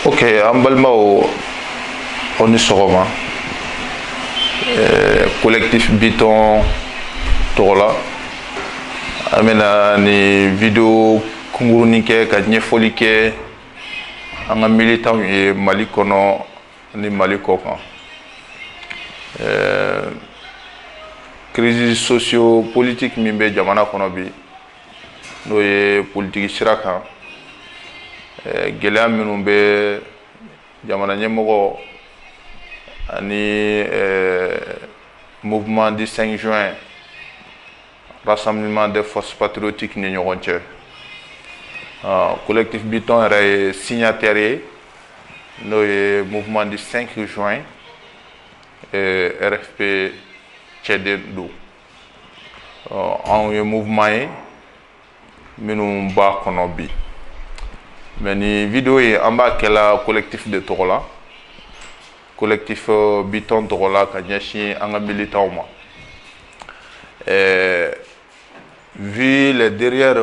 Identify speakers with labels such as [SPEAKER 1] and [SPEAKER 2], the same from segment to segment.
[SPEAKER 1] Ok, an balimaw, aw ni sɔgɔma. Collectif Biton tɔgɔ la, an bɛna ni vidéo kunkurunin kɛ ka ɲɛfɔli kɛ an ka militants ye Mali kɔnɔ ni Mali kɔ kan. Crise socio politique min bɛ jamana kɔnɔ bi, n'o ye politiki sira kan, gɛlɛya minnu bɛ jamana ɲɛmɔgɔ ani mouvement du 5 juin, Rassemblement des forces patriotiques, ni ɲɔgɔn cɛ, collectif Biton yɛrɛ ye signataire ye, n'o ye mouvement du 5 juin RFP cɛden don. Anw ye mouvement ye minnu b'a kɔnɔ bi, mais ni vidéo ye, an b'a kɛla collectif de tɔgɔ la, collectif Biton tɔgɔ la, ka ɲɛsin an ka militants ma. Vu les dernières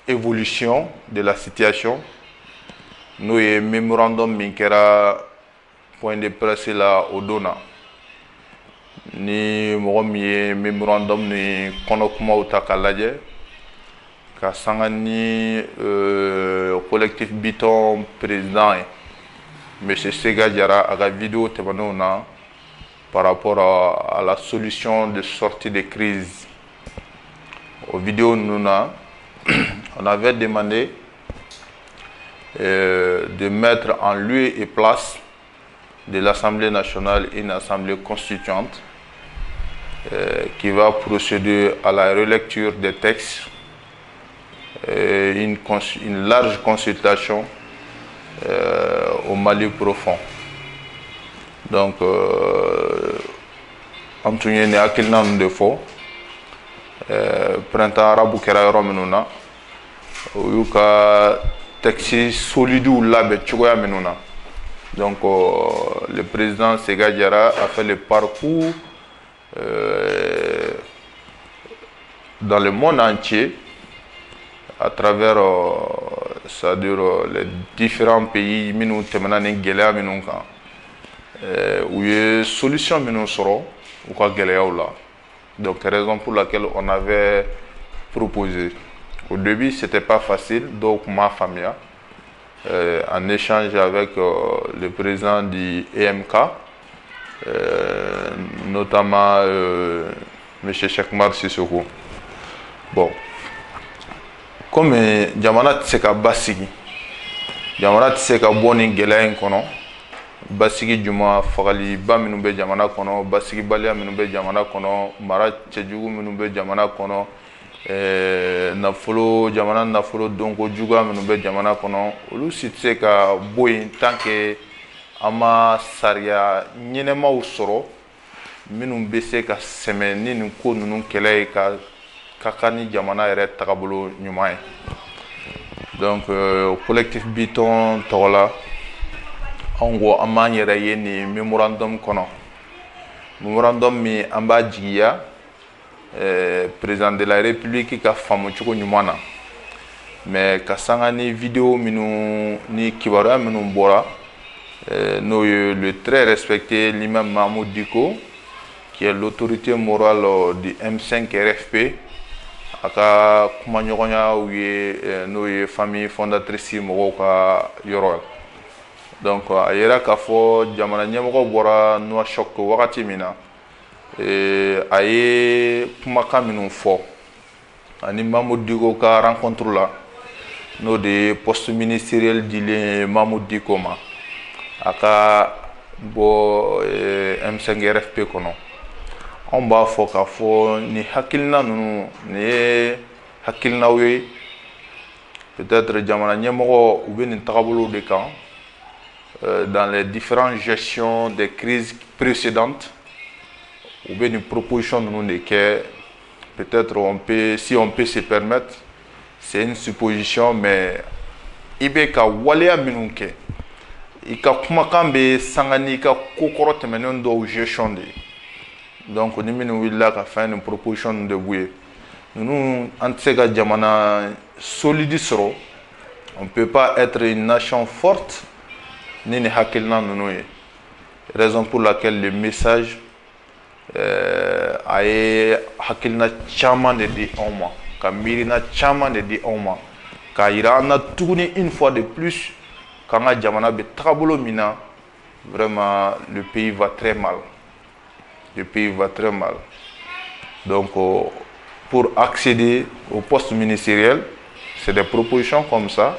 [SPEAKER 1] évolutions de la situation, n'o ye mémorandum min kɛra point de presse la o don na, ni mɔgɔ min ye mémorandum ni kɔnɔkumaw ta k'a lajɛ ka sanga ni collectif Biton président ye, monsieur Sega Diarra, a ka vidéo tɛmɛnenw na par rapport à la solution de sortie de crise, o vidéo ninnu na, on avait demandé de mettre en lieu et place de l'Assemblée nationale une assemblée constituante qui va procéder à la relecture des textes, une large consultation au Mali profond. Donc, an tun ye nin hakilina ninnu de fɔ. Printemps arabe kɛra yɔrɔ minnu na, u y'u ka texte solides labɛn cogoya minnu na. Donc le président Sega Diarra a fait le parcours dans le monde entier à travers, c'est-à-dire les différents pays minnu tɛmɛna ni gɛlɛya minnu kan, u ye solution minnu sɔrɔ u ka gɛlɛyaw la. Donc raison pour laquelle on avait proposé. Au début, c'était pas facile, dɔw tun m'a faamuya. En échange avec le président du EMK, notamment M. Cheikh Mar Sissoko. Bon, comme jamana tɛ se ka basigi, jamana tɛ se ka bɔ nin gɛlɛya in kɔnɔ, basigi juma, fagaliba minnu bɛ jamana kɔnɔ, basigibaliya minnu bɛ jamana kɔnɔ, mara cɛjugu minnu bɛ jamana kɔnɔ, nafolo, jamana nafolo donko juguya minnu bɛ jamana kɔnɔ, olu si tɛ se ka bɔ yen tant que an ma sariya ɲɛnɛmaw sɔrɔ minnu bɛ se ka sɛmɛ ni nin ko ninnu kɛlɛ ye, ka kan ni jamana yɛrɛ tagabolo ɲuman ye. Donc collectif Biton tɔgɔ la, anw ko an b'an yɛrɛ ye nin mémorandum kɔnɔ, mémorandum min an b'a jigiya président de la République ka faamu cogo ɲuman na. Mais ka sanga ni vidéo minnu ni kibaruya minnu bɔra, n'o ye le très respecté l'imam Mahmoud Dicko, qui est l'autorité morale du M5 RFP, a ka kumaɲɔgɔnyaw ye, n'o ye famille fondatrice mɔgɔw ka yɔrɔ ye. Donc a yera k'a fɔ jamana ɲɛmɔgɔ bɔra Nouakchott wagati min na, a ye kumakan minnu fɔ ani Mahmoud Dicko ka rencontre la, n'o de ye poste ministériel dilen ye Mahmoud Dicko ma, a ka bɔ M5 RFP kɔnɔ, anw b'a fɔ k'a fɔ nin hakilina ninnu, nin ye hakilinaw ye, peut-être jamana ɲɛmɔgɔ u bɛ nin tagabolow de kan dans les différentes gestions des crises précédentes, u bɛ nin proposition ninnu de kɛ. Peut-être on peut, si on peut se permettre, c'est une supposition, mais i bɛ ka waleya minnu kɛ, i ka kumakan bɛ sanga n'i ka ko kɔrɔ tɛmɛnen dɔw gestion de ye. Donc ni minnu wulila ka fɛn nin proposition ninnu de b'u ye, ninnu, an tɛ se ka jamana solide sɔrɔ, on peut pas être une nation forte. Ni nin hakilina ninnu ye, raison pour laquelle le message a ye hakilina caman de di anw ma, ka miirina caman de di anw ma, k'a yira an na tuguni, une fois de plus, k'an ka jamana bɛ tagabolo min na, vraiment, le pays va très mal, le pays va très mal. Donc pour accéder au poste ministériel, c'est des propositions comme ça.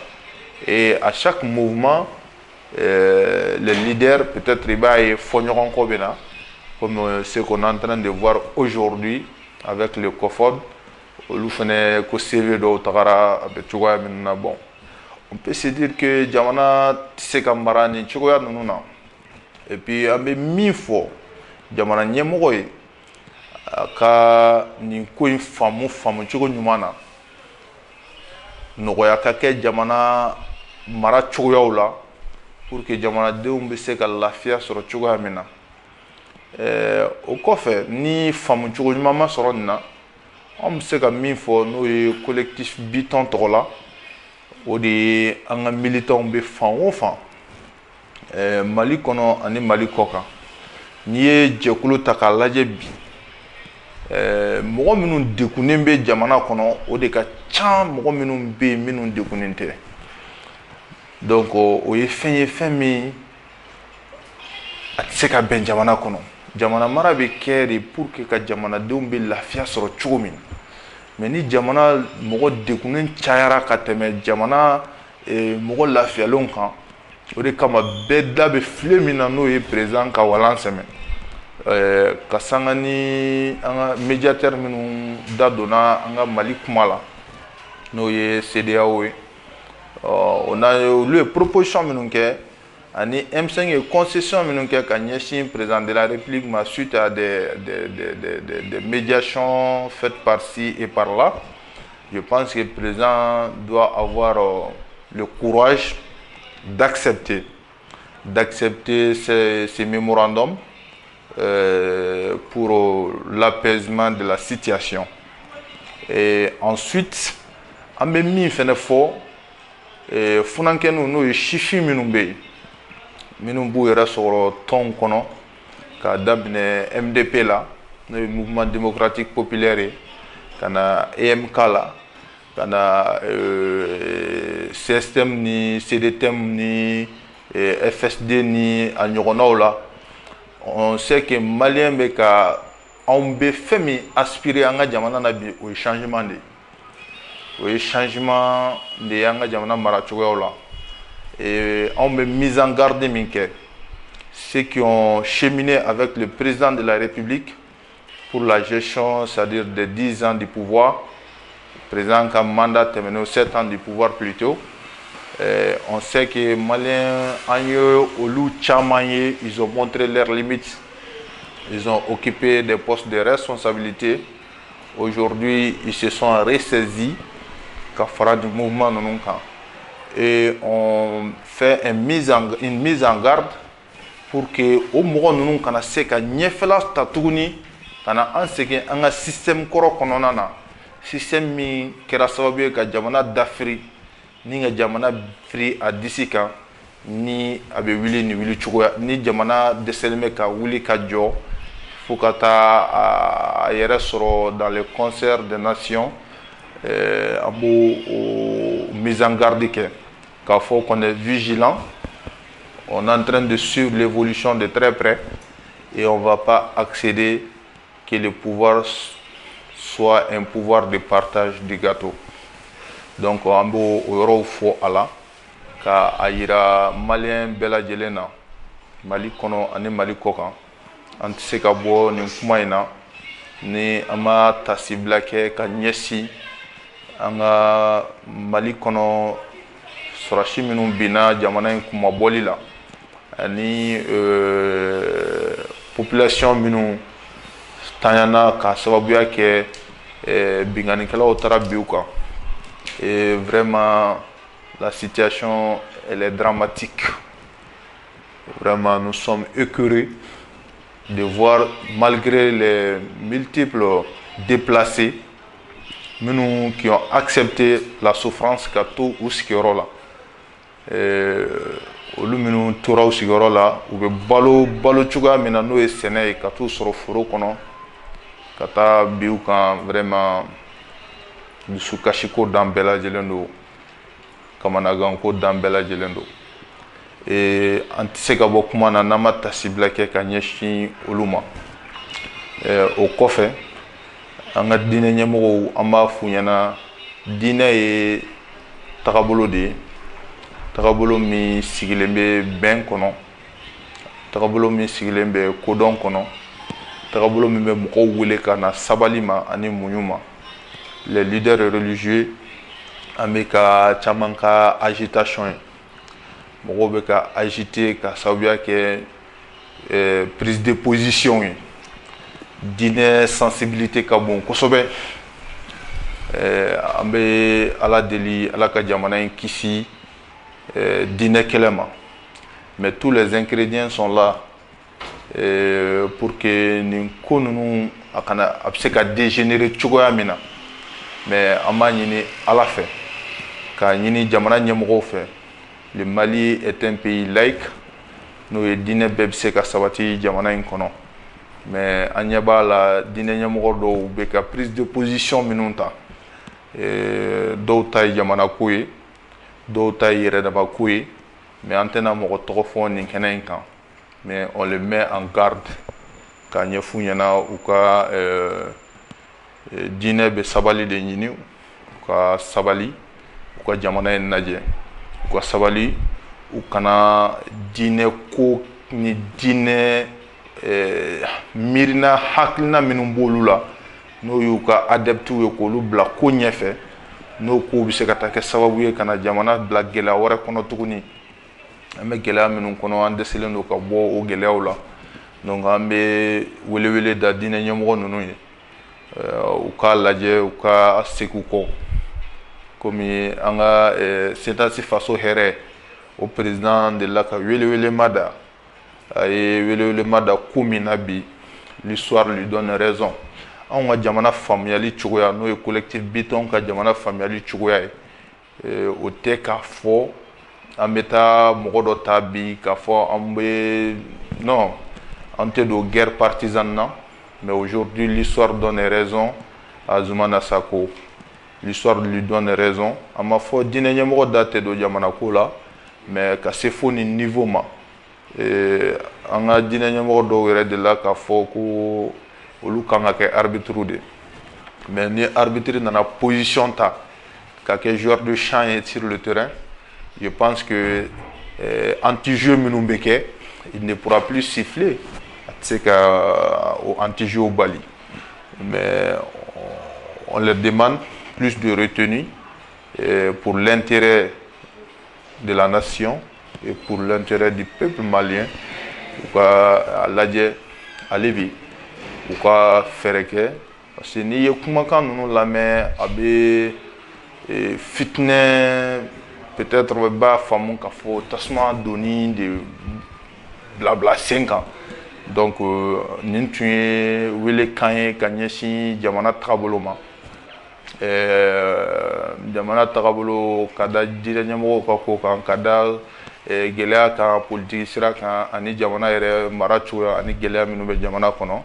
[SPEAKER 1] Et à chaque mouvement, les leaders, peut-être, i b'a ye fɔ ɲɔgɔn kɔ bɛ na, comme ce qu'on est en train de voir aujourd'hui avec le COFOD. Olu fɛnɛ ko CV dɔw tagara, a bɛ cogoya min na. Bon, on peut se dire que jamana tɛ se ka mara nin cogoya ninnu na. Et puis an bɛ min fɔ jamana ɲɛmɔgɔ ye, a ka nin ko in faamu faamu cogo ɲuman na, nɔgɔya ka kɛ jamana mara cogoyaw la, pour que jamanadenw bɛ se ka lafiya sɔrɔ cogoya min na. O kɔfɛ, ni faamu cogo ɲuman ma sɔrɔ nin na, an bɛ se ka min fɔ, n'o ye collectif Biton tɔgɔ la, o de ye an ka militants bɛ fan o fan, Mali kɔnɔ ani Mali kɔ kan. N'i ye jɛkulu ta k'a lajɛ bi, mɔgɔ minnu degunnen bɛ jamana kɔnɔ, o de ka ca mɔgɔ minnu bɛ yen minnu degunnen tɛ. Donc o ye fɛn ye, fɛn min a tɛ se ka bɛn jamana kɔnɔ. Jamana mara bɛ kɛ de pour que ka jamanadenw bɛ lafiya sɔrɔ cogo min. Mais ni jamana mɔgɔ degunnen cayara ka tɛmɛ jamana mɔgɔ lafiyalenw kan, o de kama bɛɛ da bɛ filen min na, n'o ye président ka walan sɛmɛ, ka sanga ni an ka médiateur minnu da donna an ka Mali kuma la, n'o ye CEDEAO ye, o n'a olu ye proposition minnu kɛ, ani M5 ye concession minnu kɛ ka ɲɛsin président de la République ma, suite à des médiations faites par-ci et par-là. Je pense que le président doit avoir le courage d'accepter ces mémorandums pour l'apaisement de la situation. Et ensuite, an bɛ min fɛnɛ fɔ, funankɛninw, n'o ye sifin minnu bɛ yen, minnu b'u yɛrɛ sɔrɔ tɔnw kɔnɔ, k'a daminɛ MDP la, n'o ye Mouvement démocratique populaire ye, ka na EMK la, ka na CSTM ni CDTM ni FSD ni a ɲɔgɔnnaw la. On sait que Malien bɛ ka, anw bɛ fɛn min aspirer an ka jamana na bi, o ye changement de ye, o ye changement de ye an ka jamana mara cogoyaw la. Et anw bɛ mise en garde min kɛ, ceux qui ont cheminé avec le président de la République pour la gestion, c'est-à-dire des 10 ans du pouvoir, président ka mandat tɛmɛnen, 7 ans du pouvoir plutôt, on sait que Maliens, an ye olu caman ye, ils ont montré leurs limites. Ils ont occupé des postes de responsabilité. Aujourd'hui, ils se sont ressaisis ka fara du mouvement ninnu kan. Et on fait une mise en garde pour que o mɔgɔ ninnu kana se ka ɲɛfɛla ta tuguni, ka na an segin an ka système kɔrɔ kɔnɔna na, système min kɛra sababu ye ka jamana dafiri ni ka jamana firi a disi kan, ni a bɛ wuli ni wuli cogoya ni jamana dɛsɛlen bɛ ka wuli ka jɔ fo ka taa a yɛrɛ sɔrɔ dans le concert des nations. An b'o o mise en garde kɛ k'a fɔ qu'on est vigilant, on est en train de suivre l'évolution de très près et on va pas accéder que le pouvoir soit un pouvoir de partage du gâteau. Donc an b'o o yɔrɔw fɔ a la, ka a yira Malien bɛɛ lajɛlen na, Mali kɔnɔ ani Mali kɔ kan. An tɛ se ka bɔ nin kuma in na ni an ma tasibila kɛ ka ɲɛsin an ka Mali kɔnɔ sɔrɔsi minnu binna jamana in kunmabɔli la, ani population minnu tanyana k'a sababuya kɛ binkannikɛlaw taara bin u kan. Et vraiment, la situation, elle est dramatique. Vraiment, nous sommes écœurés de voir, malgré les multiples déplacés minnu qui ont accepté la souffrance ka to u sigiyɔrɔ la, Olu minnu tora u sigiyɔrɔ la, u bɛ balo balo cogoya min na, n'o ye sɛnɛ ye, ka t'u sɔrɔ foro kɔnɔ ka taa bin u kan, vraiment dusukasiko dan bɛɛ lajɛlen don, kamanaganko dan bɛɛ lajɛlen don. An tɛ se ka bɔ kuma na n'an ma tasibila kɛ ka ɲɛsin olu ma. O kɔfɛ, an ka diinɛ ɲɛmɔgɔw, an b'a f'u ɲɛna, diinɛ ye tagabolo de ye, tagabolo min sigilen bɛ bɛn kɔnɔ, tagabolo min sigilen bɛ kodɔn kɔnɔ, tagabolo min bɛ mɔgɔw wele ka na sabali ma ani muɲu ma. Les leaders religieux, an bɛ ka caman ka agitation ye, mɔgɔw bɛ ka agiter ka sababuya kɛ prise de position ye. Diinɛ sensibilité ka bon kosɛbɛ. An bɛ Ala deli, Ala ka jamana in kisi diinɛ kɛlɛ ma, mais tous les ingrédients sont là pour que nin ko ninnu a kana, a bɛ se ka dégénérer cogoya min na. Mais an b'a ɲini Ala fɛ, k'a ɲini jamana ɲɛmɔgɔw fɛ, le Mali est un pays laïque, n'o ye diinɛ bɛɛ bɛ se ka sabati jamana in kɔnɔ. Mais an ɲɛ b'a la, diinɛ ɲɛmɔgɔ dɔw bɛ ka prise de position minnu ta, dɔw ta ye jamana ko ye, dɔw ta ye yɛrɛdama ko ye, mais an tɛna mɔgɔ tɔgɔ fɔ nin kɛnɛ in kan, mais on les met en garde k'a ɲɛf'u ɲɛna, u ka diinɛ bɛ sabali de ɲini, u ka sabali, u ka jamana in lajɛ, u ka sabali, u kana diinɛ ko ni diinɛ miirina hakilina minnu b'olu la, n'o y'u ka adeptes ye, k'olu bila ko ɲɛfɛ, n'o kow bɛ se ka taa kɛ sababu ye ka na jamana bila gɛlɛya wɛrɛ kɔnɔ tuguni. An bɛ gɛlɛya minnu kɔnɔ, an dɛsɛlen don ka bɔ o gɛlɛyaw la. Donc an bɛ welewele da diinɛ ɲɛmɔgɔ ninnu ye, u k'a lajɛ, u ka segin u kɔ, komi an ka CNTS Faso Hɛrɛ, o président delila ka welewelema da. A ye welewelema da ko min na bi, l'histoire lui donne raison. Anw ka jamana faamuyali cogoya, n'o ye collectif Biton ka jamana faamuyali cogoya ye, o tɛ k'a fɔ an bɛ taa mɔgɔ dɔ ta bi k'a fɔ an bɛ, non, an tɛ don guerre partisane na. Mais aujourd'hui, l'histoire donne raison à Zoumana Sako, l'histoire lui donne raison. A ma fɔ diinɛ ɲɛmɔgɔ da tɛ don jamana ko la, mais ka se fo nin niveau ma, an ka diinɛ ɲɛmɔgɔ dɔw yɛrɛ delila k'a fɔ ko olu kan ka kɛ arbitre de. Mais ni arbitre nana position ta ka kɛ joueur de champ ye sur le terrain, je pense que anti-jeu minnu bɛ kɛ, il ne pourra plus siffler, a tɛ se ka o anti-jeu bali. Mais on leur demande plus de retenue pour l'intérêt de la nation et pour l'intérêt du peuple malien. U ka a lajɛ hali bi, u ka fɛɛrɛ kɛ, parce que n'i ye kumakan ninnu lamɛn, a bɛ fitinɛ, peut-être b'a faamu k'a fɔ tasuma donni de bila bila sen kan. Donc nin tun ye welekan ye ka ɲɛsin jamana tagabolo ma, jamana tagabolo ka da diinɛ ɲɛmɔgɔw ka ko kan, ka da gɛlɛya kan politiki sira kan, ani jamana yɛrɛ mara cogoya, ani gɛlɛya minnu bɛ jamana kɔnɔ.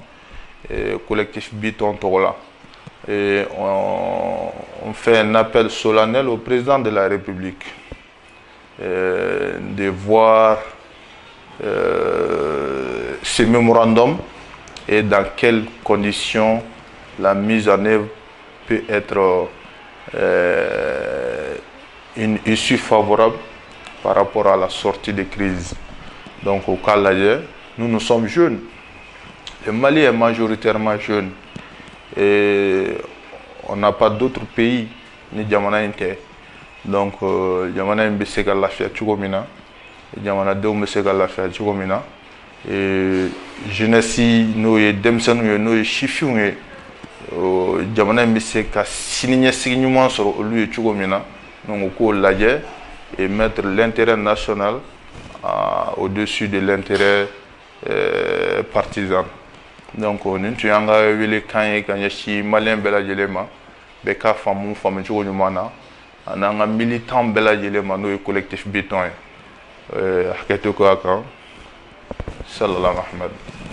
[SPEAKER 1] Collectif Biton tɔgɔ la, et on fait un appel solennel au président de la République de voir ce mémorandum et dans quelles conditions la mise en œuvre peut être une issue favorable par rapport à la sortie de crise. Donc au cas là, nous, nous sommes jeunes. Le Mali est majoritairement jeune. Et on n'a pas d'autres pays ni jamana in tɛ. Donc jamana in bɛ se ka lafiya cogo min na, jamanadenw bɛ se ka lafiya cogo min na, jeunesse, n'o ye denmisɛnninw ye, n'o ye sifinw ye, jamana in bɛ se ka siniɲɛsigi ɲuman sɔrɔ olu ye cogo min na. Donc u k'o lajɛ et mettre l'intérêt national au-dessus de l'intérêt partisan. Donc nin tun y'an ka welekan ye ka ɲɛsin malien bɛɛ lajɛlen ma, bɛɛ k'a faamu faamu cogo ɲuman na, ani an ka militant bɛɛ lajɛlen ma, n'o ye collectif Biton ye. Hakɛto k'a kan. Salala Muhammad.